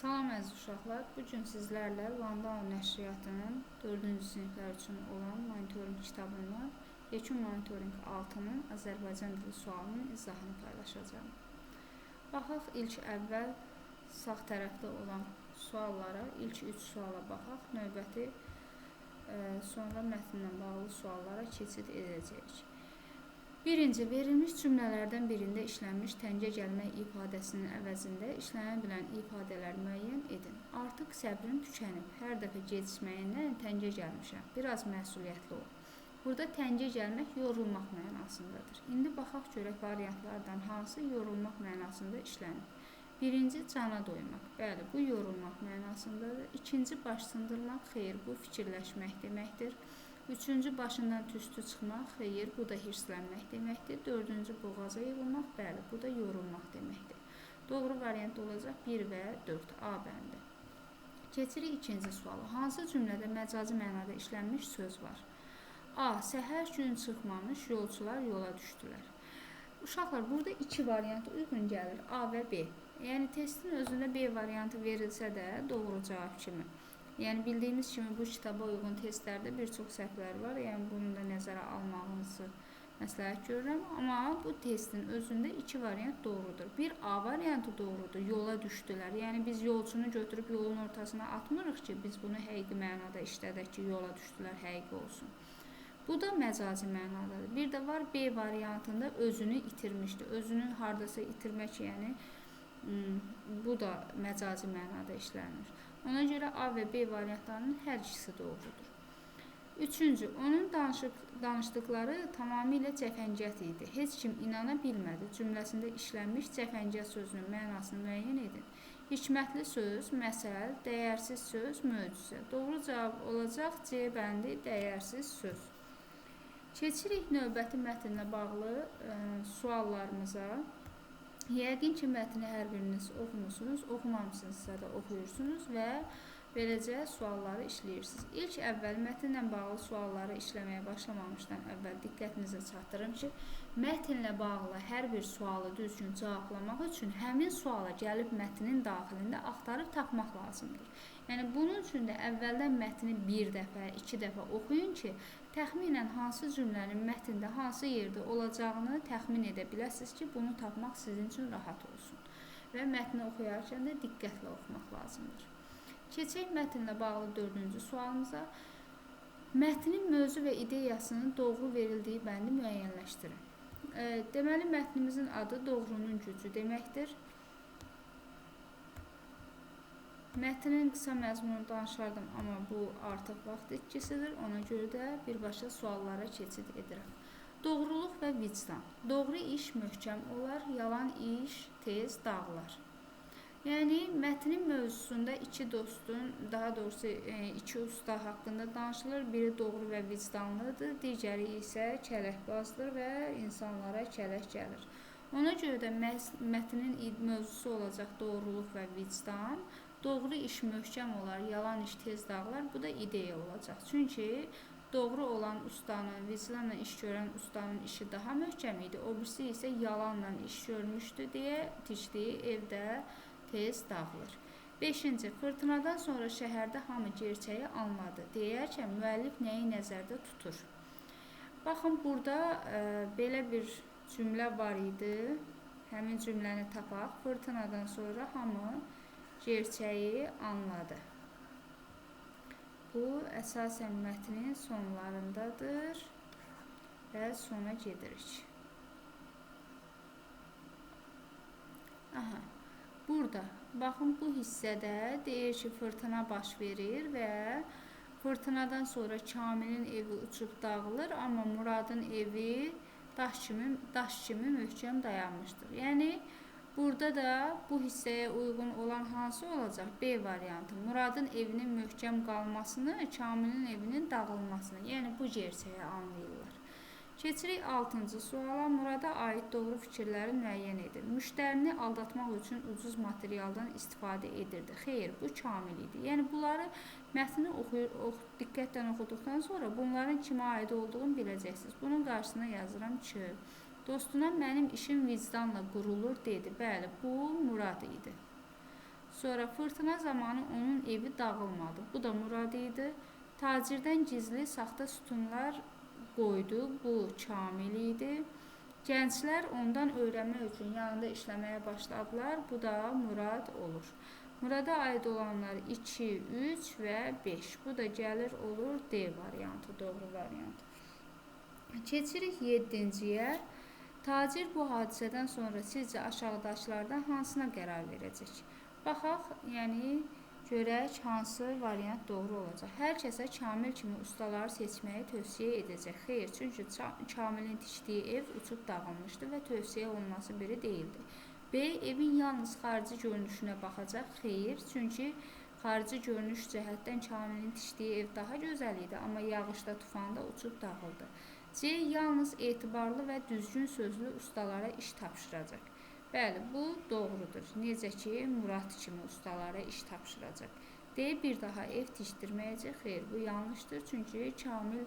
Salam əziz uşaqlar, bu gün sizlərlə Landau nəşriyyatının 4-cü siniflər üçün olan monitorinq kitabından yekun monitorinq 6-nın Azərbaycan dili sualının izahını paylaşacağam. Baxaq ilk əvvəl sağ tərəfdə olan suallara, ilk 3 suala baxaq, növbəti sonra mətnlə bağlı suallara keçid edəcəyik. Birinci, verilmiş cümlələrdən birində işlənmiş təngə gəlmək ifadəsinin əvəzində işlənə bilən ifadələri müəyyən edin. Artıq səbrim tükənib, hər dəfə gecikməyindən təngə gəlmişəm, biraz məsuliyyətli ol. Burada təngə gəlmək yorulmaq mənasındadır. İndi baxaq görək variantlardan hansı yorulmaq mənasında işlənib. Birinci, cana doymaq. Bəli, bu yorulmaq mənasındadır. İkinci, baş sındırmaq. Xeyr, bu fikirləşmək deməkdir. Üçüncü, başından tüstü çıxmaq, xeyr, bu da hirslənmək deməkdir. Dördüncü, boğaza yığılmaq, bəli, bu da yorulmaq deməkdir. Doğru variant olacaq 1 və 4, A bəndi. Keçirik ikinci suala. Hansı cümlədə məcazi mənada işlənmiş söz var? A. Səhər gün çıxmamış yolçular yola düşdülər. Uşaqlar, burada iki variant uyğun gəlir, A və B. Yəni, testin özündə B variantı verilsə də doğru cavab kimi. Yəni, bildiyimiz kimi bu kitaba uyğun testlərdə bir çox səhvlər var. Yəni, bunu da nəzərə almağınızı məsləhət görürəm. Amma bu testin özündə iki variant doğrudur. Bir A variantı doğrudur, yola düşdülər. Yəni, biz yolçunu götürüb yolun ortasına atmırıq ki, biz bunu həqiqi mənada işlədək ki, yola düşdülər, həqiqi olsun. Bu da məcazi mənadadır. Bir də var B variantında özünü itirmişdi. Özünü hardasa itirmək, yəni bu da məcazi mənada işlənir. Ona görə A və B variantlarının hər ikisi doğrudur. Üçüncü, onun danışdıqları tamamilə cəfəngiyat idi. Heç kim inana bilmədi. Cümləsində işlənmiş cəfəngiyat sözünün mənasını müəyyən edin. Hikmətli söz, məsəl, dəyərsiz söz, möcüzə. Doğru cavab olacaq C bəndi, dəyərsiz söz. Keçirik növbəti mətnlə bağlı suallarımıza. Yəqin ki, mətni hər biriniz oxumusunuz, oxumamısınızsa da oxuyursunuz və beləcə sualları işləyirsiniz. İlk əvvəl mətnlə bağlı sualları işləməyə başlamamışdan əvvəl diqqətinizə çatdırım ki, mətnlə bağlı hər bir sualı düzgün cavablamaq üçün həmin suala gəlib mətnin daxilində axtarıb tapmaq lazımdır. Yəni, bunun üçün də əvvəldən mətni bir dəfə, iki dəfə oxuyun ki, təxminən hansı cümlənin mətndə hansı yerdə olacağını təxmin edə biləsiniz ki, bunu tapmaq sizin üçün rahat olsun. Və mətni oxuyarkən də diqqətlə oxumaq lazımdır. Keçək mətnlə bağlı dördüncü sualımıza. Mətnin mövzu və ideyasının doğru verildiyi bəndi müəyyənləşdirin. Deməli, mətnimizin adı doğrunun gücü deməkdir. Mətnin qısa məzmununu danışardım, amma bu artıq vaxt itkisidir. Ona görə də birbaşa suallara keçid edirəm. Doğruluq və vicdan. Doğru iş möhkəm olar, yalan iş tez dağılar. Yəni, mətnin mövzusunda iki dostun, daha doğrusu iki usta haqqında danışılır. Biri doğru və vicdanlıdır, digəri isə kələkbazdır və insanlara kələk gəlir. Ona görə də mətnin mövzusu olacaq doğruluq və vicdan. Doğru iş möhkəm olar, yalan iş tez dağılar. Bu da ideya olacaq. Çünki doğru olan ustanın, vicdanla iş görən ustanın işi daha möhkəm idi. O birisi isə yalanla iş görmüşdü deyə tikdiyi evdə tez dağılır. Beşinci, fırtınadan sonra şəhərdə hamı gerçəyi anladı deyərkən müəllif nəyi nəzərdə tutur? Baxın, burada belə bir cümlə var idi. Həmin cümləni tapaq. Fırtınadan sonra hamı gerçəyi anladı. Bu, əsasən mətnin sonlarındadır və sona gedirik. Aha. Burada, baxın, bu hissədə deyir ki, fırtına baş verir və fırtınadan sonra Kamilin evi uçub dağılır, amma Muradın evi daş kimi möhkəm dayanmışdır. Yəni, burada da bu hissəyə uyğun olan hansı olacaq? B variantı. Muradın evinin möhkəm qalmasını, Kamilin evinin dağılmasını. Yəni, bu gerçəyi anlayırlar. Keçirik 6-cı suala. Murada aid doğru fikirləri müəyyən edin. Müştərini aldatmaq üçün ucuz materialdan istifadə edirdi. Xeyr, bu Kamil idi. Yəni, bunları mətni diqqətlə oxuduqdan sonra bunların kimə aid olduğunu biləcəksiniz. Bunun qarşısına yazıram ki, dostuna mənim işim vicdanla qurulur dedi. Bəli, bu Murad idi. Sonra fırtına zamanı onun evi dağılmadı. Bu da Murad idi. Tacirdən gizli saxta sütunlar qoydu. Bu Kamil idi. Gənclər ondan öyrənmək üçün yanında işləməyə başladılar. Bu da Murad olur. Murada aid olanlar 2, 3 və 5. Bu da gəlir olur D variantı, doğru variant. Keçirik 7-ciyə. Tacir bu hadisədən sonra sizcə aşağıdakılardan hansına qərar verəcək? Baxaq, yəni görək hansı variant doğru olacaq. Hər kəsə Kamil kimi ustaları seçməyi tövsiyə edəcək. Xeyr, çünki Kamilin tikdiyi ev uçub dağılmışdı və tövsiyə olunması biri deyildi. B. Evin yalnız xarici görünüşünə baxacaq. Xeyr, çünki xarici görünüş cəhətdən Kamilin tikdiyi ev daha gözəl idi, amma yağışda, tufanda uçub dağıldı. C. Yalnız etibarlı və düzgün sözlü ustalara iş tapşıracaq. Bəli, bu doğrudur. Necə ki, Murad kimi ustalara iş tapşıracaq. D. Bir daha ev tikdirməyəcək. Xeyr, bu yanlışdır. Çünki Kamil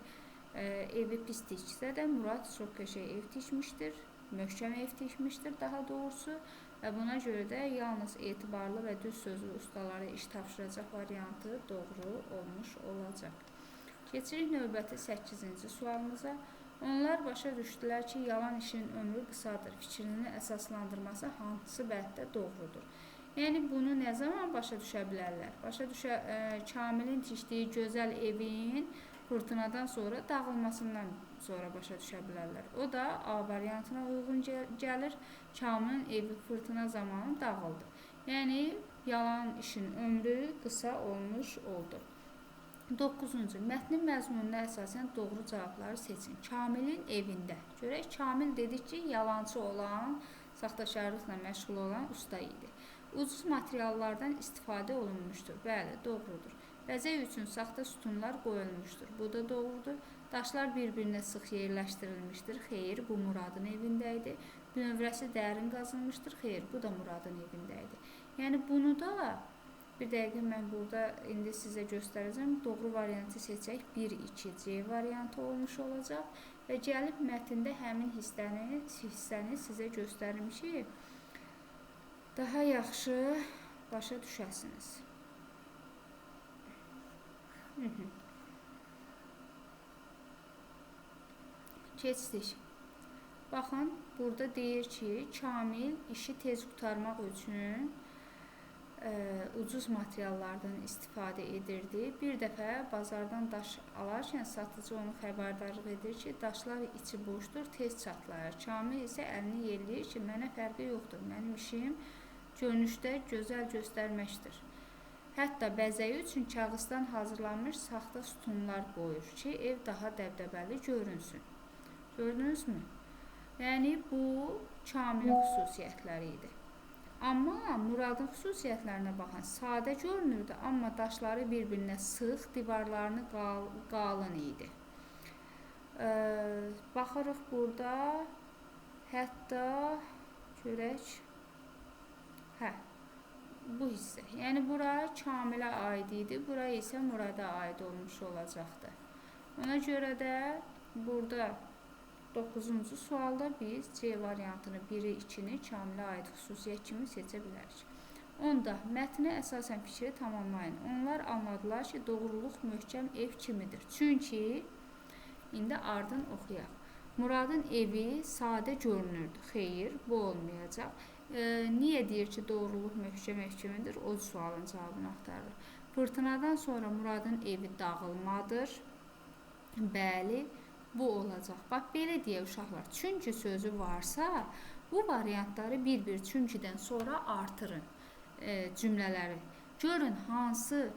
evi pis tiksə də Murad çox qəşəng ev tikmişdir. Möhkəm ev tikmişdir daha doğrusu. Və buna görə də yalnız etibarlı və düz sözlü ustalara iş tapşıracaq variantı doğru olmuş olacaq. Keçirik növbəti 8-ci sualımıza. Onlar başa düşdülər ki, yalan işin ömrü qısadır. Fikrinin əsaslandırması hansı bənddə doğrudur? Yəni, bunu nə zaman başa düşə bilərlər? Kamilin tikdiyi gözəl evin fırtınadan sonra dağılmasından sonra başa düşə bilərlər. O da A variantına uyğun gəlir. Kamilin evi fırtına zamanı dağıldı. Yəni, yalan işin ömrü qısa olmuş oldu. 9-cu. Mətnin məzmununa əsasən doğru cavabları seçin. Kamilin evində. Görək, Kamil dedik ki, yalançı olan, saxtakarlıqla məşğul olan usta idi. Ucuz materiallardan istifadə olunmuşdur. Bəli, doğrudur. Bəzək üçün saxta sütunlar qoyulmuşdur. Bu da doğrudur. Daşlar bir-birinə sıx yerləşdirilmişdir. Xeyr, bu Muradın evində idi. Bünövrəsi dərin qazılmışdır. Xeyr, bu da Muradın evində idi. Yəni, bunu da bir dəqiqə mən burada indi sizə göstərəcəm. Doğru variantı seçək. 1, 2, C variantı olmuş olacaq. Və gəlib mətndə həmin hissəni sizə göstərim ki, daha yaxşı başa düşəsiniz. Keçdik. Baxın, burada deyir ki, Kamil işi tez qurtarmaq üçün ucuz materiallardan istifadə edirdi. Bir dəfə bazardan daş alarkən satıcı onu xəbərdarlıq edir ki, daşlar içi boşdur, tez çatlayır. Kamil isə əlini yelləyir ki, mənə fərqi yoxdur, mənim işim görünüşdə gözəl göstərməkdir. Hətta bəzəyi üçün kağızdan hazırlanmış saxta sütunlar qoyur ki, ev daha dəbdəbəli görünsün. Gördünüzmü? Yəni, bu Kamilin xüsusiyyətləri idi. Amma Muradın xüsusiyyətlərinə baxın, sadə görünürdü, amma daşları bir-birinə sıx, divarlarını qalın idi. Baxırıq burada, hətta görək, bu hissə. Yəni, bura Kamilə aid idi, bura isə Murada aid olmuş olacaqdı. Ona görə də burada 9-cu sualda biz C variantını 1-i, 2-ni Kamilə aid xüsusiyyət kimi seçə bilərik. Onda mətnə əsasən fikri tamamlayın. Onlar anladılar ki, doğruluq möhkəm ev kimidir. Çünki, indi ardın oxuyaq. Muradın evi sadə görünürdü. Xeyr, bu olmayacaq. Niyə deyir ki, doğruluq möhkəm ev kimidir? O sualın cavabını axtarır. Fırtınadan sonra Muradın evi dağılmadır. Bəli, bu olacaq. Bax, belə deyə uşaqlar. Çünki sözü varsa, bu variantları bir-bir çünkidən sonra artırın cümlələri. Görün, hansı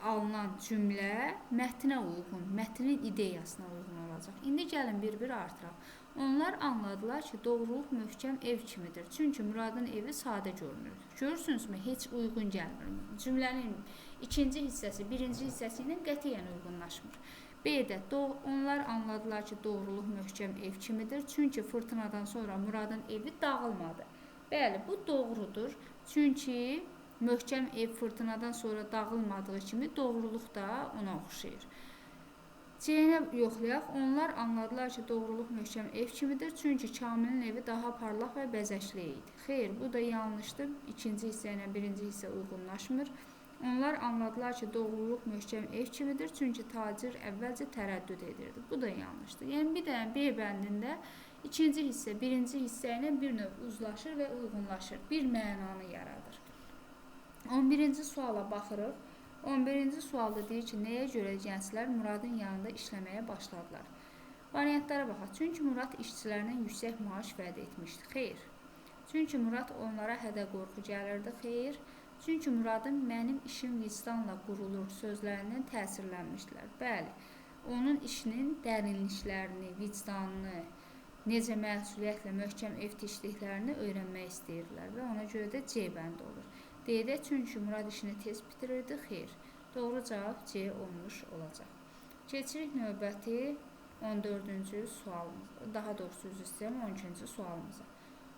alınan cümlə mətnə uyğun, mətnin ideyasına uyğun olacaq. İndi gəlin bir-bir artıraq. Onlar anladılar ki, doğruluq möhkəm ev kimidir. Çünki Muradın evi sadə görünür. Görürsünüzmü? Heç uyğun gəlmir. Cümlənin ikinci hissəsi birinci hissəsi ilə qətiyyən uyğunlaşmır. B-də onlar anladılar ki, doğruluq möhkəm ev kimidir. Çünki fırtınadan sonra Muradın evi dağılmadı. Bəli, bu doğrudur. Çünki möhkəm ev fırtınadan sonra dağılmadığı kimi doğruluq da ona oxşayır. C-nə yoxlayaq. Onlar anladılar ki, doğruluq möhkəm ev kimidir, çünki Kamilin evi daha parlaq və bəzəkli idi. Xeyr, bu da yanlışdır. İkinci hissə ilə birinci hissə uyğunlaşmır. Onlar anladılar ki, doğruluq möhkəm ev kimidir, çünki tacir əvvəlcə tərəddüd edirdi. Bu da yanlışdır. Yəni, bir dənə B bəndində ikinci hissə birinci hissə ilə bir növ uzlaşır və uyğunlaşır. Bir mənanı yaradır. 11-ci suala baxırıq. 11-ci sualda deyir ki, nəyə görə gənclər Muradın yanında işləməyə başladılar? Variantlara baxaq. Çünki Murad işçilərinə yüksək maaş vəd etmişdi. Xeyr. Çünki Murad onlara hədə-qorxu gəlirdi. Xeyr. Çünki Muradın mənim işim vicdanla qurulur sözlərindən təsirlənmişdilər. Bəli, onun işinin dərinliklərini, vicdanını, necə məsuliyyətlə möhkəm ev tikdiklərini öyrənmək istəyirdilər və ona görə də C bəndi olur. D-də çünki Murad işini tez bitirirdi. Xeyr. Doğru cavab C olmuş olacaq. Keçirik növbəti 14-cü sualımıza. Daha doğrusu üzr istəyirəm 12-ci sualımıza.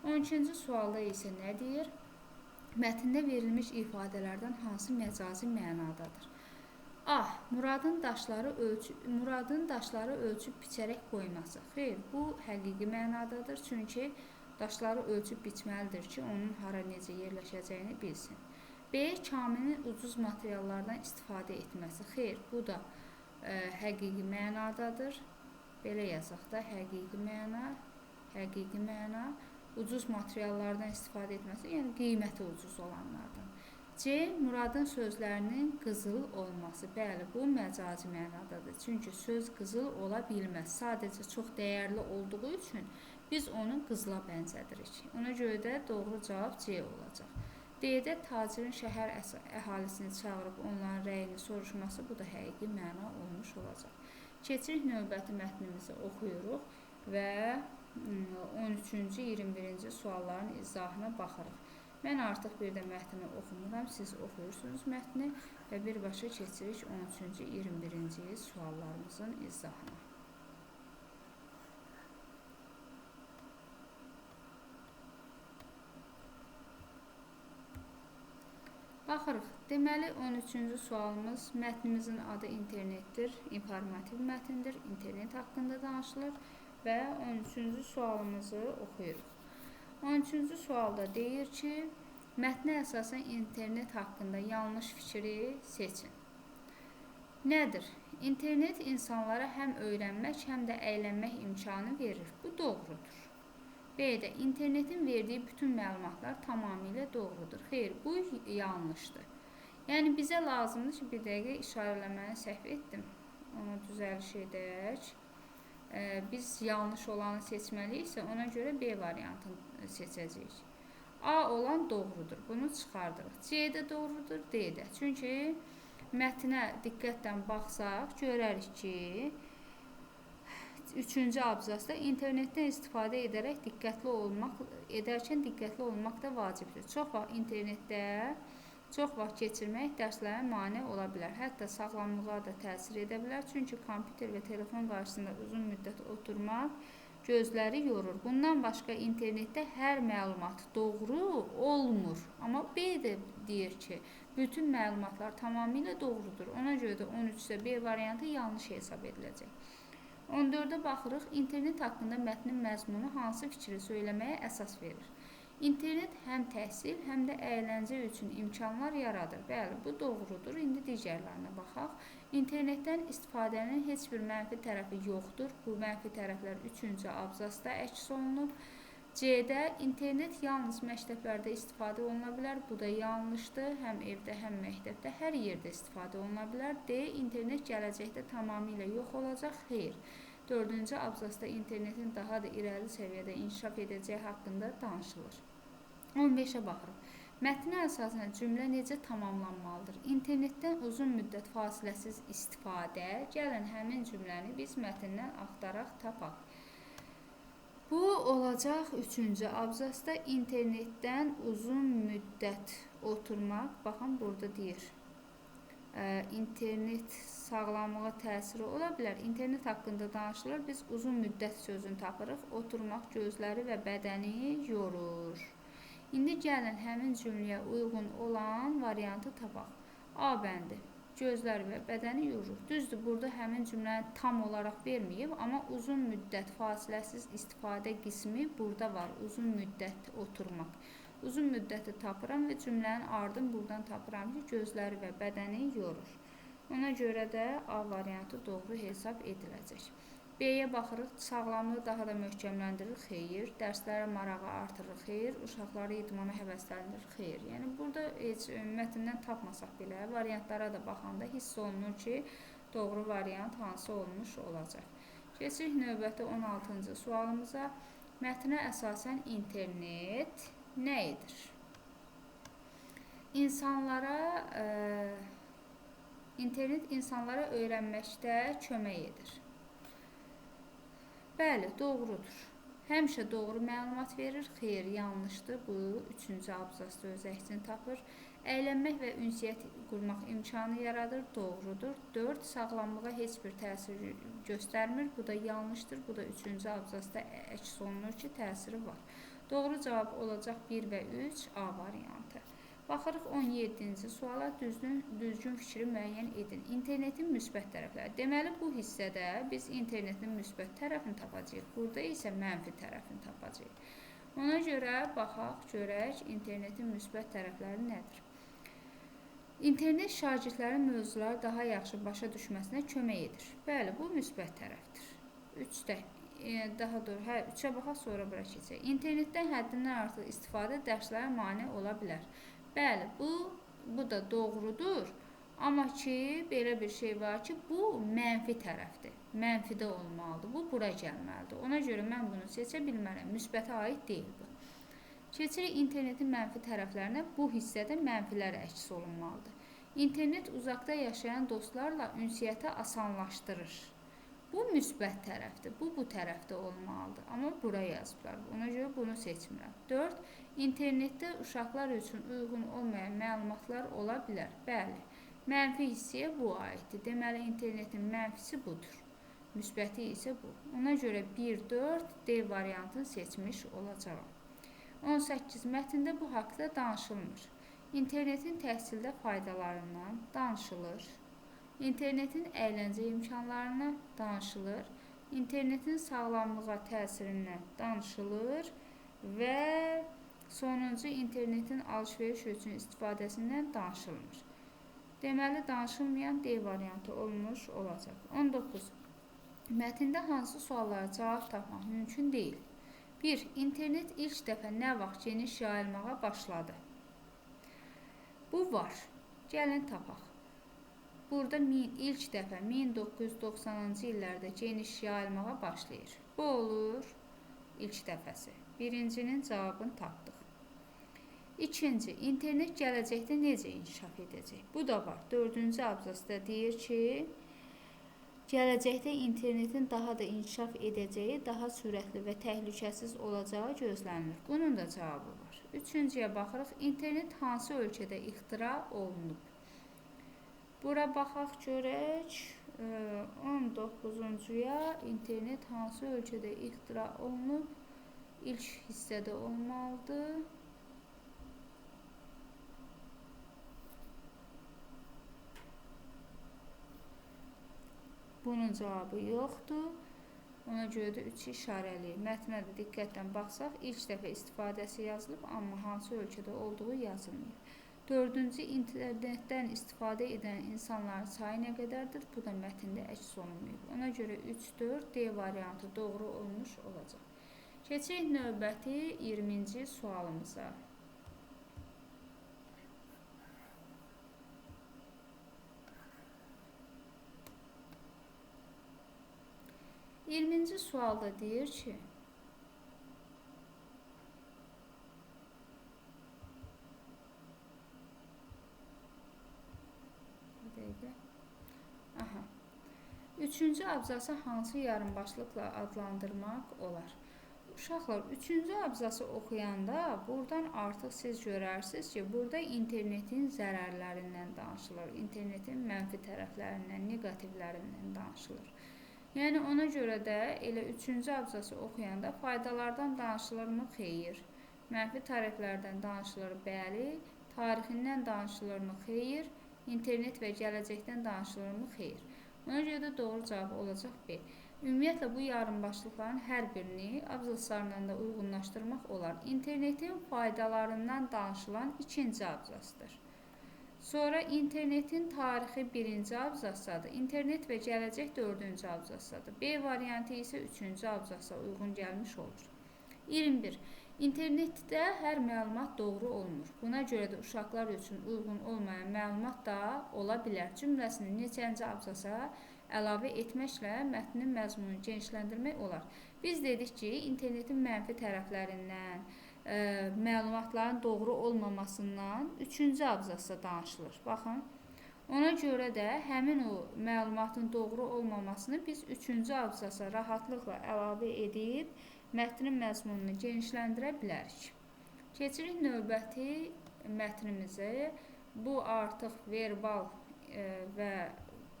12-ci sualda isə nə deyir? Mətndə verilmiş ifadələrdən hansı məcazi mənadadır? A. Muradın daşları ölçüb biçərək qoyması. Xeyr, bu həqiqi mənadadır. Çünki daşları ölçüb biçməlidir ki, onun hara necə yerləşəcəyini bilsin. B. Kamilin ucuz materiallardan istifadə etməsi. Xeyr, bu da həqiqi mənadadır. Belə yazaq da, həqiqi məna, həqiqi məna. Ucuz materiallardan istifadə etməsi, yəni qiyməti ucuz olanlardan. C. Muradın sözlərinin qızıl olması. Bəli, bu məcazi mənadadır. Çünki söz qızıl ola bilməz. Sadəcə çox dəyərli olduğu üçün biz onu qızıla bənzədirik. Ona görə də doğru cavab C olacaq. D-də tacirin şəhər əhalisini çağırıb onların rəyini soruşması, bu da həqiqi məna olmuş olacaq. Keçirik növbəti mətnimizi oxuyuruq və 13-cü, 21-ci sualların izahına baxırıq. Mən artıq bir də mətni oxumuram, siz oxuyursunuz mətni və birbaşa keçirik 13-cü, 21-ci suallarımızın izahına. Baxırıq. Deməli, 13-cü sualımız mətnimizin adı internetdir, informativ mətndir, internet haqqında danışılır və 13-cü sualımızı oxuyuruq. 13-cü sualda deyir ki, mətnə əsasən internet haqqında yanlış fikri seçin. Nədir? İnternet insanlara həm öyrənmək, həm də əylənmək imkanı verir. Bu doğrudur. B-də internetin verdiyi bütün məlumatlar tamamilə doğrudur. Xeyr, bu yanlışdır. Yəni, bizə lazımdır ki, bir dəqiqə işarələməni səhv etdim. Onu düzəliş edək. Biz yanlış olanı seçməliyiksə, ona görə B variantını seçəcəyik. A olan doğrudur. Bunu çıxardırıq. C də doğrudur, D də. Çünki mətnə diqqətlə baxsaq, görərik ki, 3-cü abzasda internetdən istifadə edərək diqqətli olmaq, edərkən diqqətli olmaq da vacibdir. Çox vaxt internetdə çox vaxt keçirmək dərslərə mane ola bilər. Hətta sağlamlığa da təsir edə bilər. Çünki kompüter və telefon qarşısında uzun müddət oturmaq gözləri yorur. Bundan başqa internetdə hər məlumat doğru olmur. Amma B də deyir ki, bütün məlumatlar tamamilə doğrudur. Ona görə də 13-də B variantı yanlış hesab ediləcək. 14-ə baxırıq. İnternet haqqında mətnin məzmunu hansı fikri söyləməyə əsas verir? İnternet həm təhsil, həm də əyləncə üçün imkanlar yaradır. Bəli, bu doğrudur. İndi digərlərinə baxaq. İnternetdən istifadənin heç bir mənfi tərəfi yoxdur. Bu mənfi tərəflər 3-cü abzasda əks olunub. C-də internet yalnız məktəblərdə istifadə oluna bilər. Bu da yanlışdır. Həm evdə, həm məktəbdə, hər yerdə istifadə oluna bilər. D. İnternet gələcəkdə tamamilə yox olacaq. Xeyr. 4-cü abzasda internetin daha da irəli səviyyədə inkişaf edəcəyi haqqında danışılır. 15-ə baxırıq. Mətnə əsasən cümlə necə tamamlanmalıdır? İnternetdən uzun müddət fasiləsiz istifadə. Gəlin həmin cümləni biz mətndən axtaraq, tapaq. Bu olacaq 3-cü abzasda internetdən uzun müddət oturmaq. Baxın, burada deyir. İnternet sağlamlığa təsiri ola bilər. İnternet haqqında danışılır. Biz uzun müddət sözünü tapırıq. Oturmaq gözləri və bədəni yorur. İndi gəlin həmin cümləyə uyğun olan variantı tapaq. A bəndi. Gözləri və bədəni yorur. Düzdür, burada həmin cümləni tam olaraq verməyib, amma uzun müddət fasiləsiz istifadə qismi burada var. Uzun müddət oturmaq. Uzun müddəti tapıram və cümlənin ardını buradan tapıram ki, gözləri və bədəni yorur. Ona görə də A variantı doğru hesab ediləcək. B-yə baxırıq, sağlamlığı daha da möhkəmləndirir, xeyir. Dərslərə marağı artırır, xeyir. Uşaqları idmana həvəsləndirir, xeyir. Yəni, burada heç mətndən tapmasaq belə, variantlara da baxanda hiss olunur ki, doğru variant hansı olmuş olacaq. Keçirik növbəti 16-cı sualımıza. Mətnə əsasən internet nə edir? İnternet insanlara öyrənməkdə kömək edir. Bəli, doğrudur. Həmişə doğru məlumat verir. Xeyr, yanlışdır. Bu, üçüncü abzasda öz əksini tapır. Əylənmək və ünsiyyət qurmaq imkanı yaradır. Doğrudur. 4. Sağlamlığa heç bir təsir göstərmir. Bu da yanlışdır. Bu da üçüncü abzasda əks olunur ki, təsiri var. Doğru cavab olacaq 1 və 3 A variantı. Baxırıq 17-ci suala, düzgün fikri müəyyən edin. İnternetin müsbət tərəfləri. Deməli, bu hissədə biz internetin müsbət tərəfini tapacağıq. Burada isə mənfi tərəfini tapacağıq. Ona görə baxaq, görək, internetin müsbət tərəfləri nədir? İnternet şagirdlərin mövzuları daha yaxşı başa düşməsinə kömək edir. Bəli, bu müsbət tərəfdir. 3-də, daha doğru, hə, 3-ə baxaq, sonra bura keçək. İnternetdən həddindən artıq istifadə dərslərə mane ola bilər. Bəli, bu da doğrudur. Amma ki, belə bir şey var ki, bu mənfi tərəfdir. Mənfidə olmalıdır. Bu, bura gəlməlidir. Ona görə mən bunu seçə bilmərəm. Müsbətə aid deyil bu. Keçirik internetin mənfi tərəflərinə. Bu hissədə mənfilər əks olunmalıdır. İnternet uzaqda yaşayan dostlarla ünsiyyəti asanlaşdırır. Bu müsbət tərəfdir. Bu tərəfdə olmalıdır. Amma bura yazıblar. Ona görə bunu seçmirəm. 4. İnternetdə uşaqlar üçün uyğun olmayan məlumatlar ola bilər. Bəli, mənfi hissəyə bu aiddir. Deməli, internetin mənfisi budur. Müsbəti isə bu. Ona görə 1, 4, D variantını seçmiş olacağam. 18. Mətndə bu haqda danışılmır. İnternetin təhsildə faydalarından danışılır. İnternetin əyləncə imkanlarından danışılır. İnternetin sağlamlığa təsirindən danışılır və sonuncu internetin alış-veriş üçün istifadəsindən danışılmır. Deməli, danışılmayan D variantı olmuş olacaq. 19. Mətndə hansı suallara cavab tapmaq mümkün deyil? 1. İnternet ilk dəfə nə vaxt geniş yayılmağa başladı? Bu var. Gəlin tapaq. Burada ilk dəfə 1990-cı illərdə geniş yayılmağa başlayır. Bu olur ilk dəfəsi. Birincinin cavabını tapdıq. İkinci, internet gələcəkdə necə inkişaf edəcək? Bu da var. Dördüncü abzasda deyir ki, gələcəkdə internetin daha da inkişaf edəcəyi, daha sürətli və təhlükəsiz olacağı gözlənilir. Bunun da cavabı var. Üçüncüyə baxırıq. İnternet hansı ölkədə ixtira olunub? Bura baxaq görək. 19-cuya internet hansı ölkədə ixtira olunub? İlk hissədə olmalıdır. Bunun cavabı yoxdur. Ona görə də 3-ü işarələyir. Mətnə də diqqətlə baxsaq, ilk dəfə istifadəsi yazılıb, amma hansı ölkədə olduğu yazılmayıb. Dördüncü, internetdən istifadə edən insanların sayı nə qədərdir? Bu da mətndə əks olunmayıb. Ona görə 3, 4, D variantı doğru olmuş olacaq. Keçirik növbəti 20-ci sualımıza. 20-ci sualda deyir ki, bir dəqiqə. Aha. Üçüncü abzası hansı yarımbaşlıqla adlandırmaq olar? Uşaqlar, üçüncü abzası oxuyanda buradan artıq siz görərsiniz ki, burada internetin zərərlərindən danışılır, internetin mənfi tərəflərindən, neqativlərindən danışılır. Yəni, ona görə də elə üçüncü abzası oxuyanda faydalardan danışılırmı? Xeyr. Mənfi tərəflərdən danışılır? Bəli. Tarixindən danışılırmı? Xeyr. İnternet və gələcəkdən danışılırmı? Xeyr. Ona görə də doğru cavab olacaq B. Ümumiyyətlə, bu yarımbaşlıqların hər birini abzaslarla da uyğunlaşdırmaq olar. İnternetin faydalarından danışılan ikinci abzasdır. Sonra internetin tarixi birinci abzasdadır. İnternet və gələcək dördüncü abzasdadır. B variantı isə üçüncü abzasa uyğun gəlmiş olur. 21. İnternetdə hər məlumat doğru olmur. Buna görə də uşaqlar üçün uyğun olmayan məlumat da ola bilər. Cümləsini neçənci abzasa əlavə etməklə mətnin məzmununu genişləndirmək olar. Biz dedik ki, internetin mənfi tərəflərindən, məlumatların doğru olmamasından üçüncü abzasda danışılır. Baxın, ona görə də həmin o məlumatın doğru olmamasını biz üçüncü abzasa rahatlıqla əlavə edib mətnin məzmununu genişləndirə bilərik. Keçirik növbəti mətnimizə. Bu artıq verbal və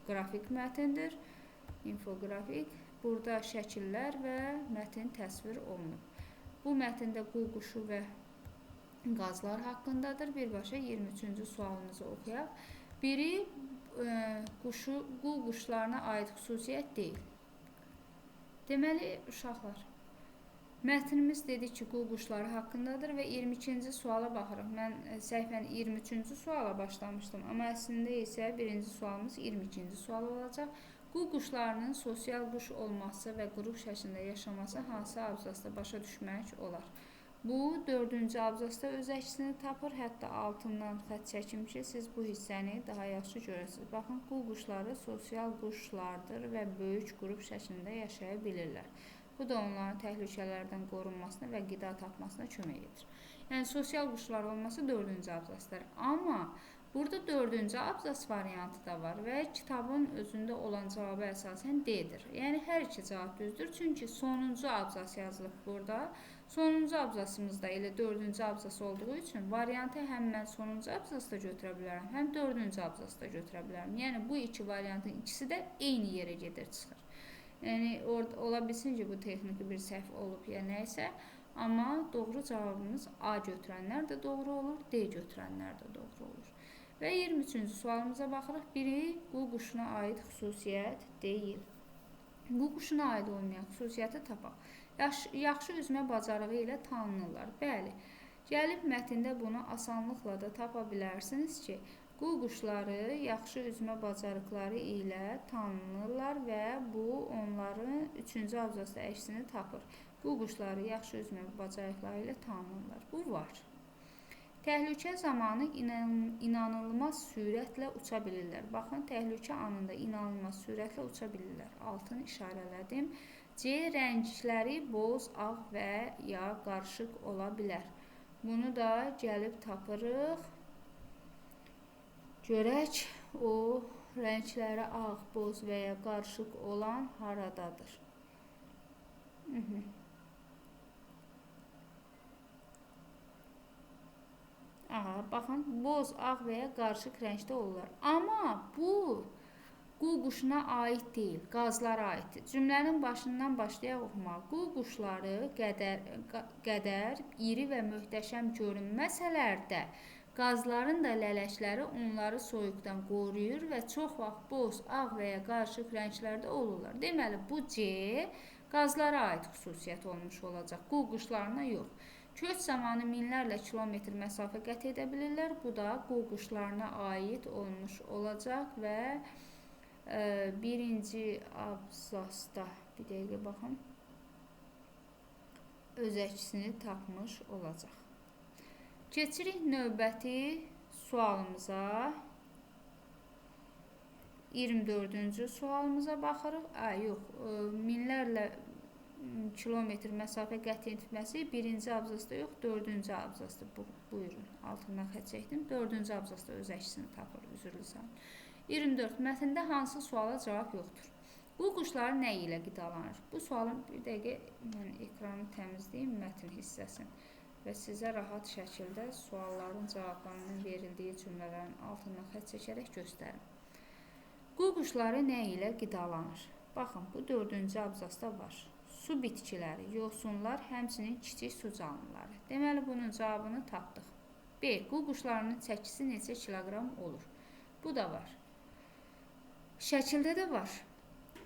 qrafik mətindir. İnfoqrafik. Burada şəkillər və mətin təsvir olunub. Bu mətndə qu quşu və qazlar haqqındadır. Birbaşa 23-cü sualımızı oxuyaq. Biri qu quşlarına aid xüsusiyyət deyil. Deməli, uşaqlar, mətnimiz dedik ki, qu quşları haqqındadır və 22-ci suala baxırıq. Mən səhvən 23-cü suala başlamışdım, amma əslində isə birinci sualımız 22-ci sual olacaq. Qu quşlarının sosial quş olması və qrup şəklində yaşaması hansı abzasda başa düşmək olar? Bu, dördüncü abzasda öz əksini tapır. Hətta altından xətt çəkim ki, siz bu hissəni daha yaxşı görəsiniz. Baxın, qu quşları sosial quşlardır və böyük qrup şəklində yaşaya bilirlər. Bu da onların təhlükələrdən qorunmasına və qida tapmasına kömək edir. Yəni, sosial quşlar olması dördüncü abzasdır. Amma burada dördüncü abzas variantı da var və kitabın özündə olan cavaba əsasən D-dir. Yəni, hər iki cavab düzdür. Çünki sonuncu abzas yazılıb burada. Sonuncu abzasımız da elə dördüncü abzas olduğu üçün variantı həm mən sonuncu abzasda götürə bilərəm, həm dördüncü abzasda götürə bilərəm. Yəni, bu iki variantın ikisi də eyni yerə gedir, çıxır. Yəni, orada ola bilsin ki, bu texniki bir səhv olub ya nə isə, amma doğru cavabımız A götürənlər də doğru olur, D götürənlər də doğru olur. Və 23-cü sualımıza baxırıq. Biri qu quşuna aid xüsusiyyət deyil. Qu quşuna aid olmayan xüsusiyyəti tapaq. Yaxşı üzmə bacarığı ilə tanınırlar. Bəli, gəlib mətndə bunu asanlıqla da tapa bilərsiniz ki, qu quşları yaxşı üzmə bacarıqları ilə tanınırlar və bu onların 3-cü abzasda əksini tapır. Qu quşları yaxşı üzmə bacarıqları ilə tanınırlar. Bu var. Təhlükə zamanı inanılmaz sürətlə uça bilirlər. Baxın, təhlükə anında inanılmaz sürətlə uça bilirlər. Altını işarələdim. C rəngləri boz, ağ və ya qarışıq ola bilər. Bunu da gəlib tapırıq. Görək, o rəngləri ağ, boz və ya qarışıq olan haradadır? Aha, baxın, boz, ağ və ya qarışıq rəngdə olurlar. Amma bu qu quşuna aid deyil, qazlara aiddir. Cümlənin başından başlayaq oxumağa. Qu quşları qədər iri və möhtəşəm görünməsələr də, qazların da lələkləri onları soyuqdan qoruyur və çox vaxt boz, ağ və ya qarışıq rənglərdə olurlar. Deməli, bu C qazlara aid xüsusiyyət olmuş olacaq, qu quşlarına yox. Köç zamanı minlərlə kilometr məsafə qət edə bilirlər. Bu da qu quşlarına aid olmuş olacaq və birinci abzasda, bir dəqiqə baxın, öz əksini tapmış olacaq. Keçirik növbəti sualımıza. 24-cü sualımıza baxırıq. Yox, minlərlə kilometr məsafə qət etməsi birinci abzasda yox, dördüncü abzasda. Buyurun, altından xətt çəkdim. Dördüncü abzasda öz əksini tapır, üzrlü sayın. 24. Mətndə hansı suala cavab yoxdur? Qu quşları nə ilə qidalanır? Bu sualın bir dəqiqə mən ekranı təmizləyim, mətn hissəsini və sizə rahat şəkildə sualların cavablarının verildiyi cümlələrin altından xətt çəkərək göstərim. Qu quşları nə ilə qidalanır? Baxın, bu dördüncü abzasda var. Su bitkiləri, yosunlar, həmçinin kiçik su canlıları. Deməli, bunun cavabını tapdıq. B. Qu quşlarının çəkisi neçə kiloqram olur? Bu da var. Şəkildə də var.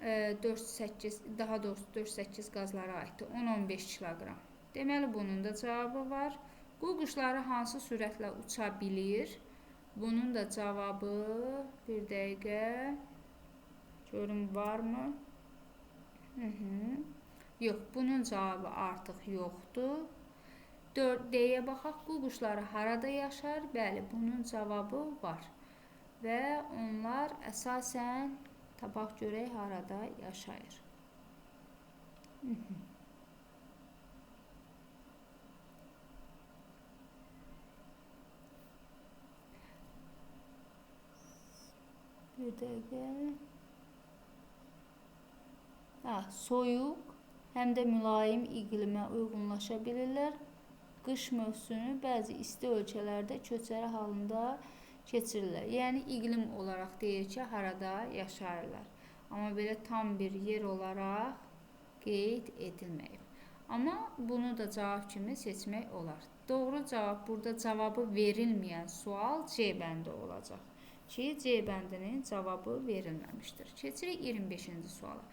4-8, daha doğrusu 4-8 qazlara aiddir. 10-15 kiloqram. Deməli, bunun da cavabı var. Qu quşları hansı sürətlə uça bilir? Bunun da cavabı, bir dəqiqə, görüm varmı? Yox, bunun cavabı artıq yoxdur. D-yə baxaq, qu quşları harada yaşar? Bəli, bunun cavabı var. Və onlar əsasən, tapaq görək, harada yaşayır. Bir dəqiqə. Soyuq, həm də mülayim iqlimə uyğunlaşa bilirlər. Qış mövsümü bəzi isti ölkələrdə köçəri halında keçirirlər. Yəni, iqlim olaraq deyir ki, harada yaşayırlar. Amma belə tam bir yer olaraq qeyd edilməyib. Amma bunu da cavab kimi seçmək olar. Doğru cavab burada cavabı verilməyən sual C bəndi olacaq ki, C bəndinin cavabı verilməmişdir. Keçirik 25-ci suala.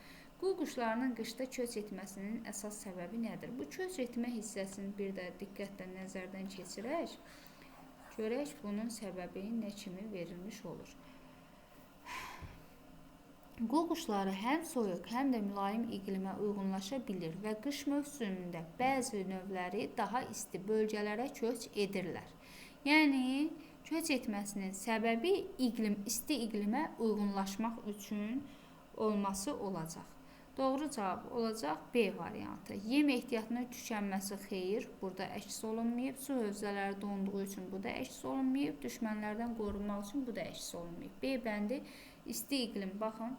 Qu quşlarının qışda köç etməsinin əsas səbəbi nədir? Bu köç etmə hissəsini bir də diqqətlə nəzərdən keçirək. Görək bunun səbəbi nə kimi verilmiş olur. Qu quşları həm soyuq, həm də mülayim iqlimə uyğunlaşa bilir və qış mövsümündə bəzi növləri daha isti bölgələrə köç edirlər. Yəni, köç etməsinin səbəbi iqlim, isti iqlimə uyğunlaşmaq üçün olması olacaq. Doğru cavab olacaq B variantı. Yem ehtiyatının tükənməsi xeyir, burada əks olunmayıb. Su hövzələri donduğu üçün bu da əks olunmayıb. Düşmənlərdən qorunmaq üçün bu da əks olunmayıb. B bəndi isti iqlim. Baxın,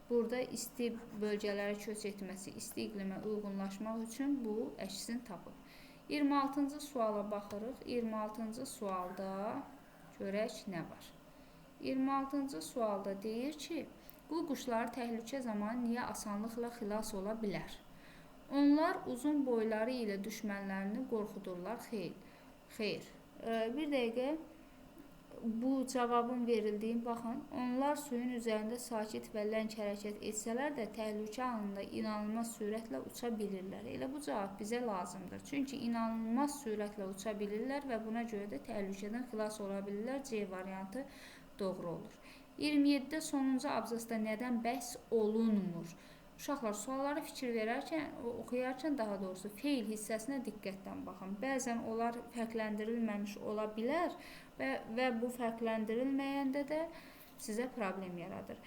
burada isti bölgələrə köç etməsi, isti iqlimə uyğunlaşmaq üçün bu əksini tapıb. 26-cı suala baxırıq. 26-cı sualda görək nə var. 26-cı sualda deyir ki, qu quşları təhlükə zamanı niyə asanlıqla xilas ola bilər? Onlar uzun boyları ilə düşmənlərini qorxudurlar. Xeyr. Xeyr. Bir dəqiqə bu cavabın verildiyini baxın. Onlar suyun üzərində sakit və ləng hərəkət etsələr də təhlükə anında inanılmaz sürətlə uça bilirlər. Elə bu cavab bizə lazımdır. Çünki inanılmaz sürətlə uça bilirlər və buna görə də təhlükədən xilas ola bilirlər. C variantı doğru olur. 27-də sonuncu abzasda nədən bəhs olunmur? Uşaqlar, suallara fikir verərkən, oxuyarkən daha doğrusu feil hissəsinə diqqətlə baxın. Bəzən onlar fərqləndirilməmiş ola bilər və bu fərqləndirilməyəndə də sizə problem yaradır.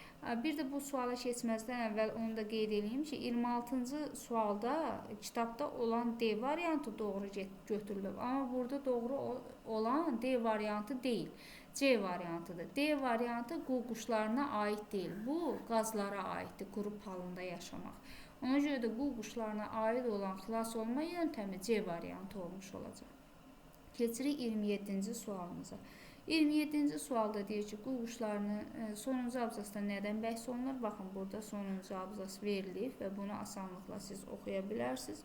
Bir də bu suala keçməzdən əvvəl onu da qeyd edeyim ki, 26-cı sualda kitabda olan D variantı doğru götürülüb. Amma burada doğru olan D variantı deyil, C variantıdır. D variantı qu quşlarına aid deyil. Bu, qazlara aiddir, qrup halında yaşamaq. Ona görə də qu quşlarına aid olan xilas olma yöntəmi C variantı olmuş olacaq. Keçirik 27-ci sualımıza. 27-ci sualda deyir ki, qu quşlarının sonuncu abzasda nədən bəhs olunur? Baxın, burada sonuncu abzas verilib və bunu asanlıqla siz oxuya bilərsiniz.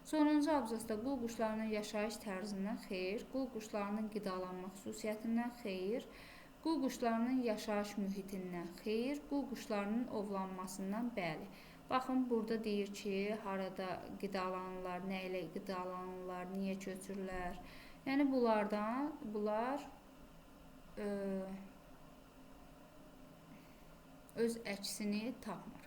Sonuncu abzasda qu quşlarının yaşayış tərzindən xeyir, qu quşlarının qidalanma xüsusiyyətindən xeyir, qu quşlarının yaşayış mühitindən xeyir, qu quşlarının ovlanmasından bəli. Baxın, burada deyir ki, harada qidalanırlar, nə ilə qidalanırlar, niyə köçürlər. Yəni, bunlar öz əksini tapmır.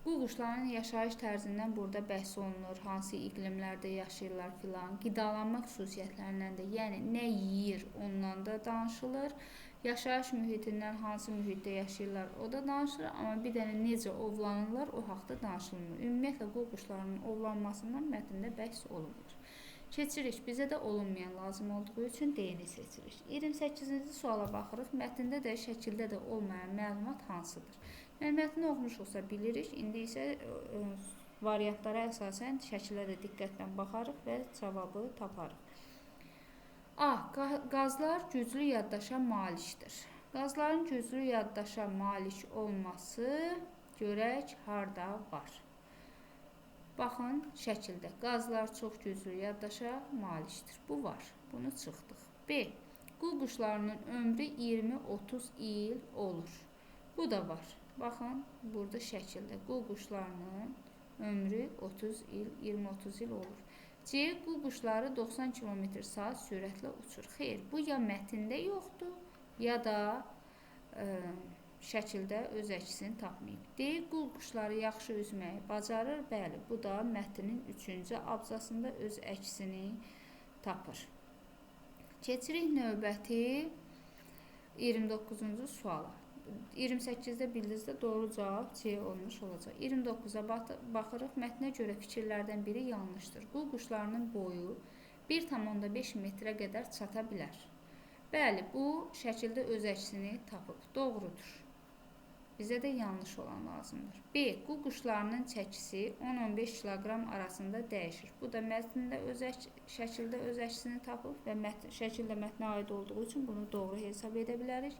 Qu quşlarının yaşayış tərzindən burada bəhs olunur, hansı iqlimlərdə yaşayırlar filan. Qidalanma xüsusiyyətlərindən də, yəni nə yeyir ondan da danışılır. Yaşayış mühitindən hansı mühitdə yaşayırlar o da danışılır, amma bir dənə necə ovlanırlar o haqda danışılmır. Ümumiyyətlə, qu quşlarının ovlanmasından mətndə bəhs olunmur. Keçirik, bizə də olunmayan lazım olduğu üçün D-ni seçirik. 28-ci suala baxırıq. Mətndə də, şəkildə də olmayan məlumat hansıdır? Yəni, mətni oxumuşuqsa bilirik. İndi isə variantlara əsasən şəkilə də diqqətlə baxarıq və cavabı taparıq. A. Qazlar güclü yaddaşa malikdir. Qazların güclü yaddaşa malik olması görək harda var. Baxın, şəkildə qazlar çox güclü yaddaşa malikdir. Bu var. Bunu çıxdıq. B. Qu quşlarının ömrü 20-30 il olur. Bu da var. Baxın, burada şəkildə qu quşlarının ömrü 30 il, 20-30 il olur. C. Qu quşları 90 km/saat sürətlə uçur. Xeyr, bu ya mətndə yoxdur, ya da şəkildə öz əksini tapmayıb. D. Qu quşları yaxşı üzməyi bacarır. Bəli, bu da mətnin 3-cü abzasında öz əksini tapır. Keçirik növbəti 29-cu suala. 28-də bildinizdə doğru cavab C olmuş olacaq. 29-a baxırıq. Mətnə görə fikirlərdən biri yanlışdır. Qu quşlarının boyu 1,5 metrə qədər çata bilər. Bəli, bu şəkildə öz əksini tapıb. Doğrudur. Bizə də yanlış olan lazımdır. B. Qu quşlarının çəkisi 10-15 kiloqram arasında dəyişir. Bu da mətndə şəkildə öz əksini tapıb və şəkildə mətnə aid olduğu üçün bunu doğru hesab edə bilərik.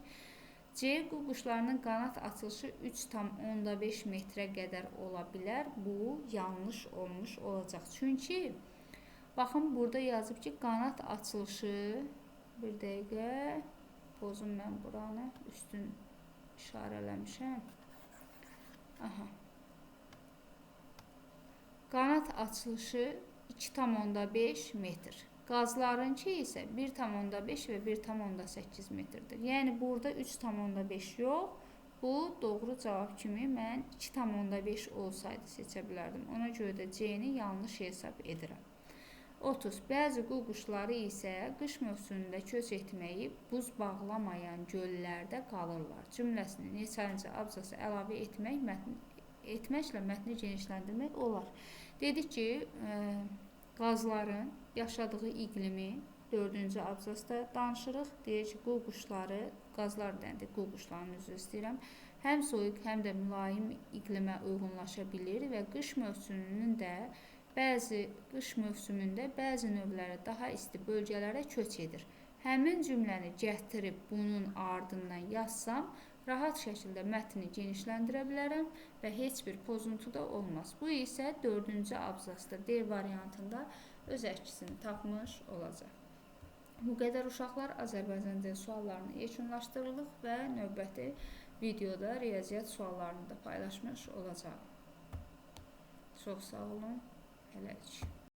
C. Qu quşlarının qanat açılışı 3,5 metrə qədər ola bilər. Bu yanlış olmuş olacaq. Çünki baxın, burada yazıb ki, qanat açılışı, bir dəqiqə pozum mən buranı, üstün işarələmişəm. Aha. Qanat açılışı 2,5 metr. Qazlarınki isə 1,5 və 1,8 metrdir. Yəni, burada 3,5 yox, bu doğru cavab kimi mən 2,5 olsaydı seçə bilərdim. Ona görə də C-ni yanlış hesab edirəm. 30. Bəzi qu quşları isə qış mövsümündə köç etməyi buz bağlamayan göllərdə qalırlar. Cümləsini neçənci abzası əlavə etməklə mətni genişləndirmək olar. Dedik ki, qazların yaşadığı iqlimi 4-cü abzasda danışırıq. Deyir ki, qu quşları, qazlar dendi, qu quşlarını üzr istəyirəm, həm soyuq, həm də mülayim iqlimə uyğunlaşa bilir və qış mövsümünün də qış mövsümündə bəzi növləri daha isti bölgələrə köç edir. Həmin cümləni gətirib bunun ardından yazsam, rahat şəkildə mətni genişləndirə bilərəm və heç bir pozuntu da olmaz. Bu isə 4-cü abzasda D variantında öz əksini tapmış olacaq. Bu qədər uşaqlar, Azərbaycan dili suallarını yekunlaşdırılıq və növbəti videoda riyaziyyat suallarını da paylaşmış olacağım. Çox sağ olun. Hələlik.